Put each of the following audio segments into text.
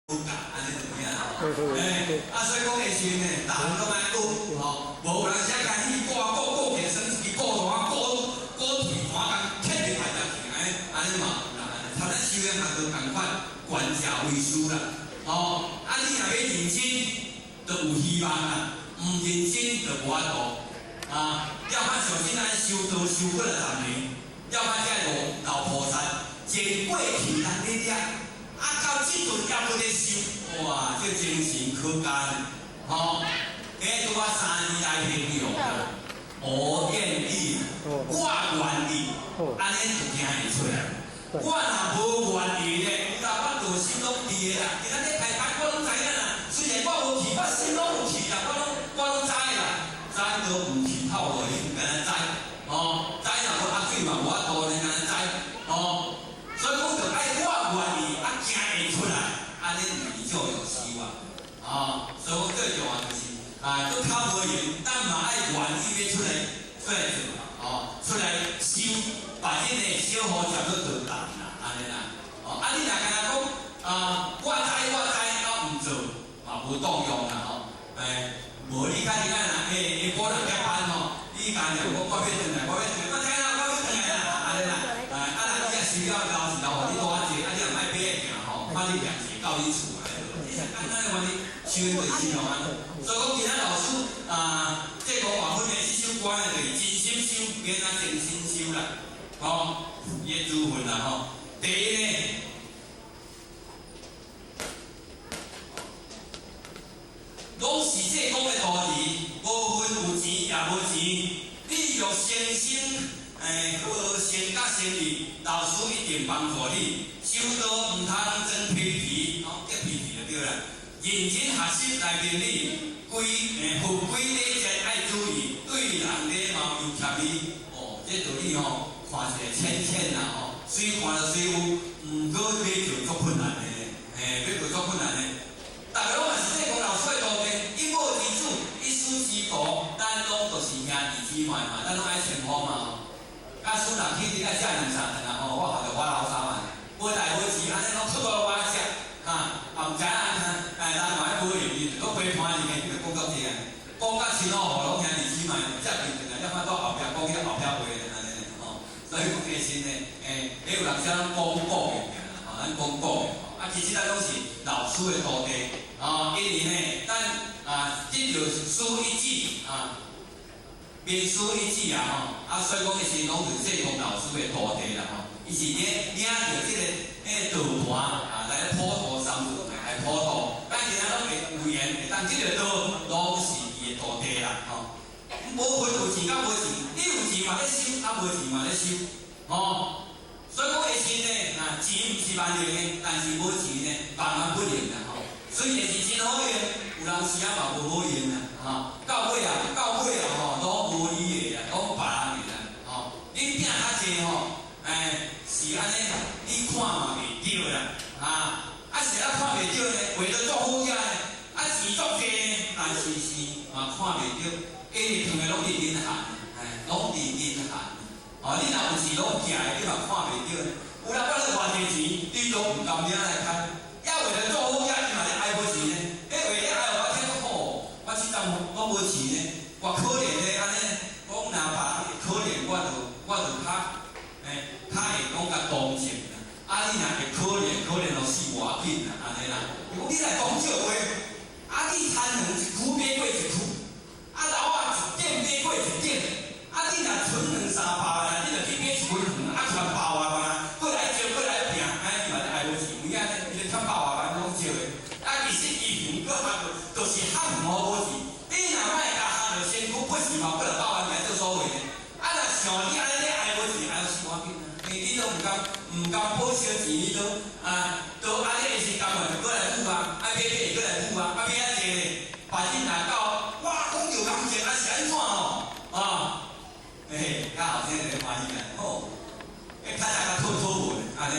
教，按呢就影吼。欸，啊，所以講的時呢，逐項攏愛學吼，無有人寫家戲掛鼓鼓起來，耍一支鼓團，鼓鼓槌團共切入來就去，按呢按呢嘛有啦，參咱修養學都仝款，觀者為師啦，吼，啊，你若欲認真，就有希望啦；毋認真就無法度。啊，要較像現在修道修幾若十年，要較這個老菩薩，前過去人咧掠，啊到這陣猶閣咧修，哇，這個精神可嘉呢，吼！欸，拄仔3年來形容啦，我願意，我願意，按呢就行會出來。我若無願意咧，有啦，我道心攏佇的啦。今仔日開班我攏知影啦，雖然我無去，我心攏有去啦，我攏知啦。知都毋是透露，伊敢若知，吼，知若無壓水嘛無法度呢，敢若知，吼。所以講就愛我願意，啊，行會出來，按呢你就有希望，啊，所以講最重要就是啊，都較無閒，咱嘛愛願意欲出來出來做，哦，出來修，把這個小好食做做大啦，按呢啦，哦，啊，你若敢若講啊，我知我知，啊毋做，嘛無當用啦吼，欸。無你較是按啦，下下晡人接班吼，你家念講我欲轉來，我欲轉來，我知啦，我欲轉來啦，按呢啦，哎，啊若你也需要老是留予你帶濟，啊你也莫爬會行吼，看你掠一個到你厝來，這是簡單的原理，修就是哦按呢。所以講今仔老師啊，這個劃分的這首歌呢，就是真心修，免啊真心修啦，吼，伊的主分啦吼。第一呢，攏是濟公的徒兒，無分有錢也無錢。你若誠心，欸，好善佮誠意，老師一定幫助你。修道毋通裝皮皮，吼，叫皮皮就對啦。認真學習來明理，規欸，佛規禮節愛注意，對人禮貌又謙卑。哦，這道理吼，看起來淺淺啦吼，雖看著雖有，毋過欲做足困難的，欸，欲做足困難的。逐家攏嘛是濟公老師的徒弟，一母之子，一師之徒，咱攏就是兄弟姊妹嘛，咱攏愛稱呼嘛吼。假使若去你愛食兩三頓啊吼，我學著我老三啊，無代無誌，按呢攏出到我食，哈，也毋知影哎，人嘛愛保佑伊，閣陪伴伊，你就講到這啊，講甲親好吼，攏兄弟姊妹，接近轉來，了反倒後壁講起後壁話按呢吼，所以講其實呢，欸，有人寫攏講講的爾啦，吼，咱講講的吼，啊，其實咱攏是老師的徒弟。啊，因為呢，咱啊，得著師一指啊，明師一指啊吼，啊，所以講伊是攏是濟公老師的徒弟啦吼，伊是領領著這個彼個道盤啊，來普度三世來普度，咱今仔攏會有緣會當這個道，攏是伊的徒弟啦吼。無分有錢佮無錢，你有錢嘛咧修，啊無錢嘛咧修，吼。所以講的時呢，啊，錢毋是萬能的，但是無錢呢，萬萬不能啦吼。雖然是真好用，有當時啊嘛無好用啦，吼。到尾啊，到尾啊吼，攏無你的啦，攏別人的啦，吼。你拼較濟吼，欸，是按呢，你看嘛袂著啦，啊，啊是啊看袂著呢，畫得足好額呢，啊錢足濟呢，但是是嘛看袂著，因為藏的攏佇銀行，欸，攏佇銀行。哦，你若有錢攏寄的，你嘛看袂著呢。有人我咧偌濟錢，你都毋甘領來開。抑畫得足好額，伊嘛咧愛無錢呢。彼畫咧愛予我聽講吼，我這陣攏無錢呢，偌可憐呢，按呢，講若別人會可憐，我就較，欸，較會講較同情啦。啊，你若會可憐，可憐予死無要緊啦，按呢啦。伊講你來講笑話，啊，你田園一區買過一區，啊，樓仔一間買過一間，啊，你若存兩三百萬，你就去買一間園，啊，存百外萬，過來招過來拼，哎，伊嘛咧愛無錢，有影呢，伊咧欠百外萬攏借的。啊，其實伊園閣合著，就是合園好無錢。你若莫共合著身軀，不是嘛？幾若百萬來做所謂呢？啊，若像你按呢咧愛無錢，愛死我緊啊！因為你都毋甘毋甘保小錢，你都啊，都按呢是甘願就閣來付啊，啊買買會閣來付啊，啊買較濟咧，別人若到，哇，講著感情啊是按怎吼？啊，嘿，較後生就歡喜啊，吼，欸，較早較討討無按呢，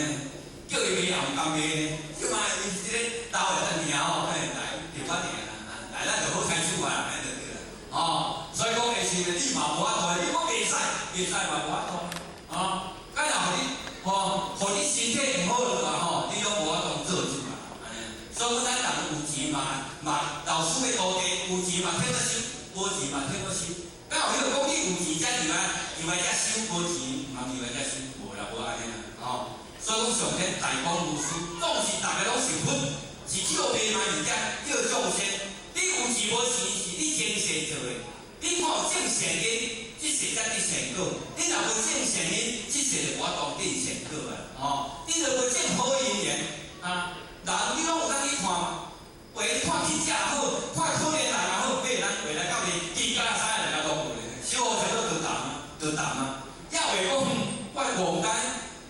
叫伊買也毋甘買呢，這擺伊這個兜會當聽吼，嘿，來著我定啦，來咱就好開始啊，按呢就對啦，哦，所以講的是你嘛無法度，你講袂使，袂使嘛無法度，啊，敢若予你，吼，予你身體毋好落啊吼，你攏無法度做主啊，按呢，所以阮錢嘛嘛，老師的徒弟有錢嘛替我收，無錢嘛替我收。敢有彼個講你有錢才入來，入來才收，無錢毋通入來才收，無啦，無按呢啦，吼。所以講上天大公無私，總是逐个攏是佛，是笑罵嘛是遮叫眾生。你有錢無錢是你前世做的，你看有種善因，這世才得善果；你若無種善因，這世就無法度得善果啊！吼，你若無種好因緣啊，人你攏有通去看嘛？話你看乞食也好，看可憐人也好，買人話來到你，金甲衫來甲攞過來，小可差不多就淡啊，就淡啊。抑話講我戇呆，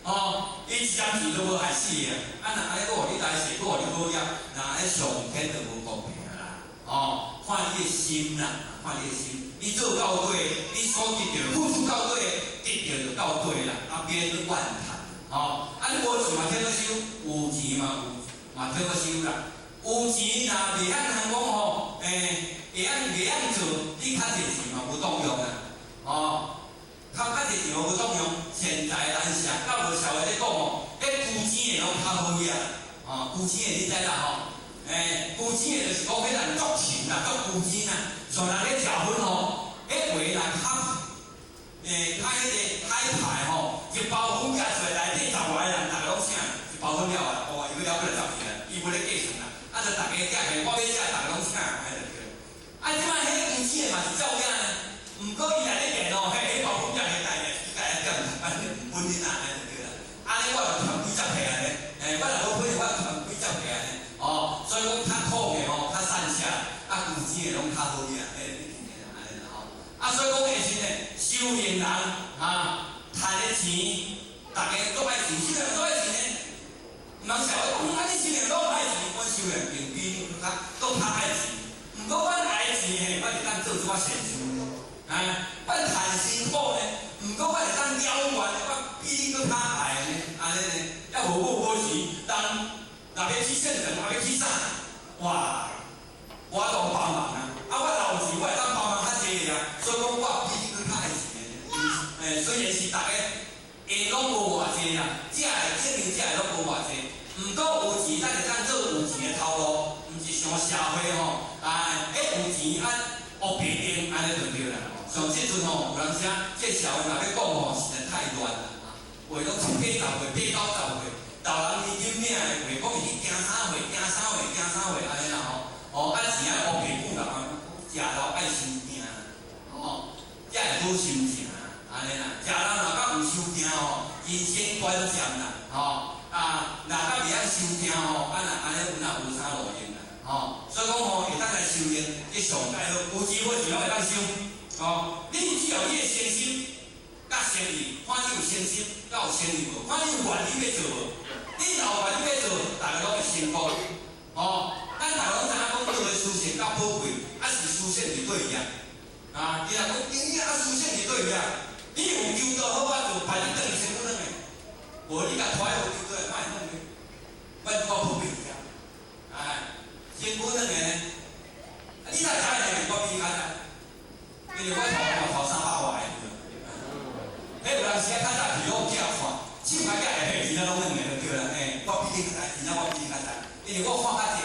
吼，伊一點錢都無害死的啊！啊，若按呢，閣予你來世，閣予你好業，若按呢上天就無公平啊啦！哦，看你的心啦，看你的心，你做到底，你所得著付出到底，得著就到底啦，啊，免怨嘆，吼！啊，你無錢嘛替我收，有錢嘛有嘛替我收啦。有錢若袂曉通講吼，欸，會曉做，你較濟錢嘛無當用啦，哦，較濟錢嘛無當用。現在咱社到無社會咧講吼，彼捐錢的攏較好額，哦，捐錢的你知啦吼？欸，捐錢的就是講彼人足錢啦，足捐錢啦，像人咧食薰吼，彼話若較，欸，較彼个海派吼，一包薰寄出來內底十外個人，逐个攏請，一包薰了啊，哦，伊要了過來10錢啦，伊無咧計算啦，啊，就逐家寄來，我欲食，逐个攏請，按呢就對。啊，這擺彼捐錢的嘛是照樣，毋過伊內底電吼，彼包薰寄來帶來，伊家己點，反正毋分恁啦，按呢就對啦。按呢我就賺幾十塊按呢，欸，我若無分，我賺幾十塊按呢。哦，所以講較苦的吼，較散赤，啊，捐錢的攏較好額，欸，按呢啦吼。啊，所以講的是呢，修行人啊，趁的錢，逐家都愛錢，修行都愛錢呢。毋通社會講，啊，你修行攏愛錢，阮修行並比你閣較閣較愛錢。毋過阮愛錢嘿，阮會當做一寡善事。啊，阮趁辛苦呢，毋過阮會當了願，我比你閣較愛呢，按呢呢，抑無無無錢，人若欲去聖城，若欲去啥？哇，我當幫忙啊！啊，我若有錢，我會當幫忙較濟個啊。所以講，我比你閣較愛錢的。欸，雖然是逐家會攏無偌濟啦，食的證明食的攏無偌濟。毋過有錢，咱會當做有錢的頭路，毋是像社會吼，啊，彼有錢啊，烏白用按呢就對啦。像這陣吼，有當時啊，這社會若欲講吼，實在太亂啦。話攏七八十歲、八九十歲，老人年金領的話，講是去驚啥貨、驚啥貨、驚啥貨按呢啦吼。哦，啊錢愛烏白久啦，食老愛收驚，吼，才會好心情按呢啦。食老若較毋收驚吼，人生短暫啦，吼，啊，若較袂曉收驚吼，啊若按呢有哪無啥路用啦，吼。所以講吼，會當來修煉，這上蓋好，有錢無錢攏會當修，吼。你只要你的誠心佮誠意，看你有誠心，佮有誠意無？看你有願意欲做無？你若有願意欲做，逐个攏會成功，吼。咱逐个攏知影講道的殊勝較寶貴，啊是殊勝佇佗位啊？啊，伊若講經啊殊勝佇佗位啊？你有求道好啊，就排你轉去身軀軟的，無你共拖去有求道的，莫會軟的，阮靠寶貴遐，哎，身軀軟的呢？啊，你若知的，我比你較知，因為我頭嘛頭300外個。彼有當時啊，較早去攏寄看，手歹寄會彼，真正攏軟的就對啦。嘿，我比你較知，真正我比你較知，因為我看較濟。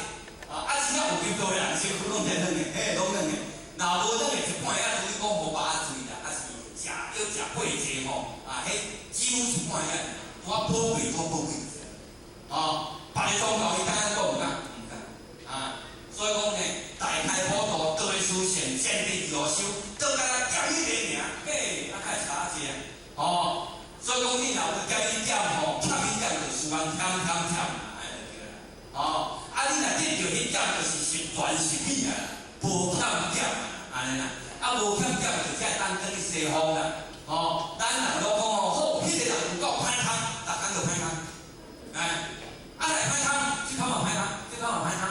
啊，真正有求道的人，身軀攏天軟的，嘿，攏軟的。若無軟的，一半仔拄去講無把仔醉啦，啊是食要食過濟吼，啊，彼酒一半仔，拄仔寶貴，拄仔寶貴。哦，別个宗教伊敢按呢講毋敢，毋敢。啊，所以講呢，大開普度，道的殊勝，前提如何修，倒敢若減彼个爾，嘿，啊較會差濟啊。哦，所以講你若有減彼點吼，欠彼點就時間欠欠欠啦，按呢就對啦。哦，啊你若得著彼點，就是十全十美啊，無欠點按呢啦。啊無欠點就才會當轉去西方啦。哦，咱人攏講哦，好，彼个人有夠歹空，逐工就歹空。哎，啊來歹空，這空嘛歹空，這空嘛歹空。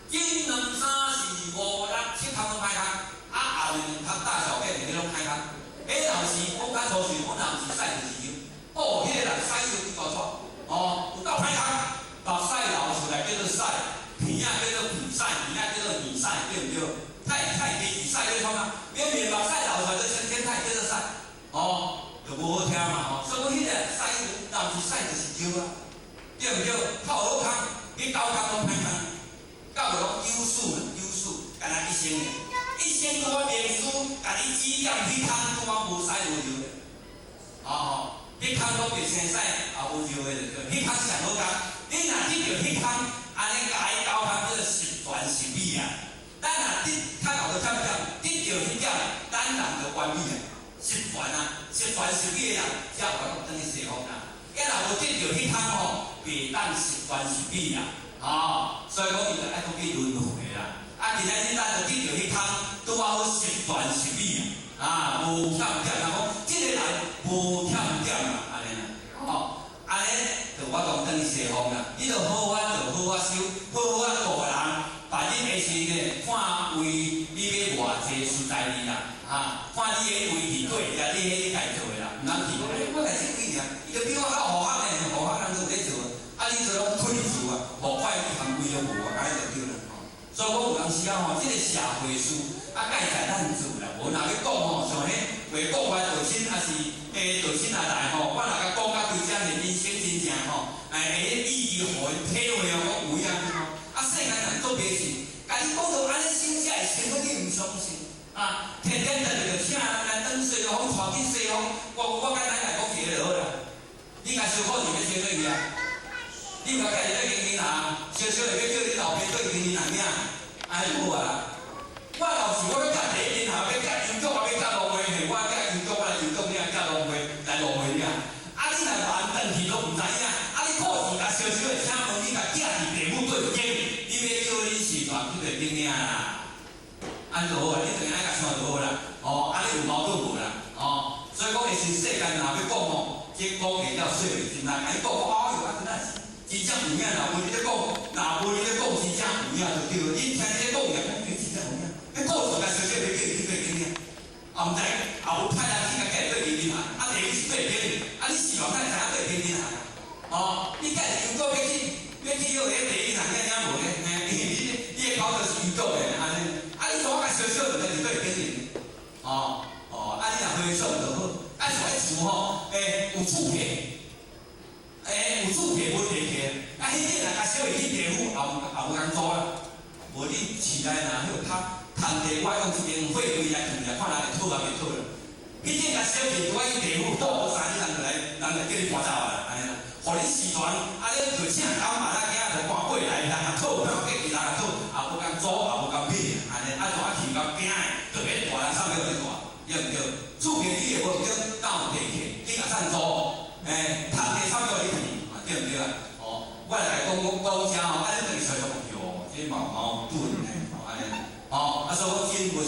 前兩三四五六七空攏歹空，啊後面兩空大小便的彼攏歹空。彼若有時講較粗喙，講若毋是屎就是尿。哦，彼个人屎就幾大撮，哦，有夠歹空，目屎流出來叫做屎，鼻仔叫做鼻屎，耳仔叫做耳屎，對毋對？太太第二屎欲創啊？明明目屎流出來就先天太叫做屎，哦，就無好聽嘛吼。所以講彼個屎，若毋是屎就是尿啊，對毋對？較好空，彼九空攏歹空，九個攏九水。生的。一生拄啊明師共你指點彼空拄啊無屎無尿的，哦，彼空攏袂生屎也無尿的就對，彼空上好工。你若得著彼空，按呢共伊交通叫做十全十美啊。咱若得較後閣欠點，得著彼點，咱人就完美啊，十全啊，十全十美的人才有法度轉去西方啊。啊，若無得著彼空吼，袂當十全十美啊，哦，所以講伊就愛閣去輪迴啦。啊，今仔日咱就得著彼空，拄仔好十全十美啊，啊，無欠點啊，講這個人無欠點啊，按呢啦，哦，按呢就我講轉去西方啦。你著好好做，好好修，好好度人，別日的時咧，看為你欲偌濟實在你啦，啊，看你的位佇佗位啊，你彼你家做的啦，毋通去。我來這位爾，伊就比我較好學的，好學人都有咧做，啊，你做攏虧做啊，無快含位都無啊，按呢就對啦。所以講有當時啊吼，這個社會事啊，蓋在咱做啦，無若欲講吼，像彼話國外道親，抑是道親也來吼，我若共講到規遮人生真正吼，會意義予𪜶體會哦，講有影吼。啊，世間人做袂信，共你講到按呢信才會成，你毋相信啊？天天就就請人來轉西方，帶去西方，我簡單來講一個就好啦。你共燒苦錢欲燒佗去啊？你有共寄佇對銀行，燒燒會欲叫你老爸對銀行領，按呢就好啊。我老是我欲寄第一銀行，欲寄郵局，欲寄芦苇，我寄郵局，我來郵局領，寄蘆薈來蘆薈領。啊，你若慢轉去都毋知影，啊，你苦錢共燒燒的，請問你共寄佇地母對間，你欲叫恁時段去對頂領啦？按呢就好啊，你轉來共想就好啦。哦，按呢有矛盾無啦？哦，所以講會是世間若欲講吼，這講會了說袂盡啦。共你講講，哎喲，啊真正是真正有影，若無你咧講，若無你咧講真正有影就對。你聽你咧講，也講真正有影。你故事共燒燒欲叫伊去對頂領，也毋知，也無派人去共寄對銀行，啊，地是對頂，啊，你是望哪會知影對頂銀行？哦，你寄郵局欲去，欲去迄個地銀行領領無咧？嘿，因為你的口就是郵局的，按呢，啊，你怎共燒燒就是對頂銀？哦哦，啊，你若回想就好，啊，像彼厝吼，有厝客，有厝客無地客，啊，彼個若共燒會去地府，也無通租啦。無你市內若彼個較空地，我用一間貨櫃來囥者，看人會討抑袂討啦。彼種共燒去，拄仔去地府，倒無3日，人就來，人就叫你搬走啊，按呢啦。予恁時團，啊，你就請老媽仔囝就搬過來，人若討，人過去人若討，也無共租，也無共買，按呢，啊，怎啊去較驚的，就欲大人送予你住，對毋對？厝客你會無對，敢有地客，你共送租，空地送予你去，對毋對啊？哦，我來講講講遮吼，啊，你轉去揣揣哦，這嘛有矛盾的，吼，按呢，吼，啊，所以講真無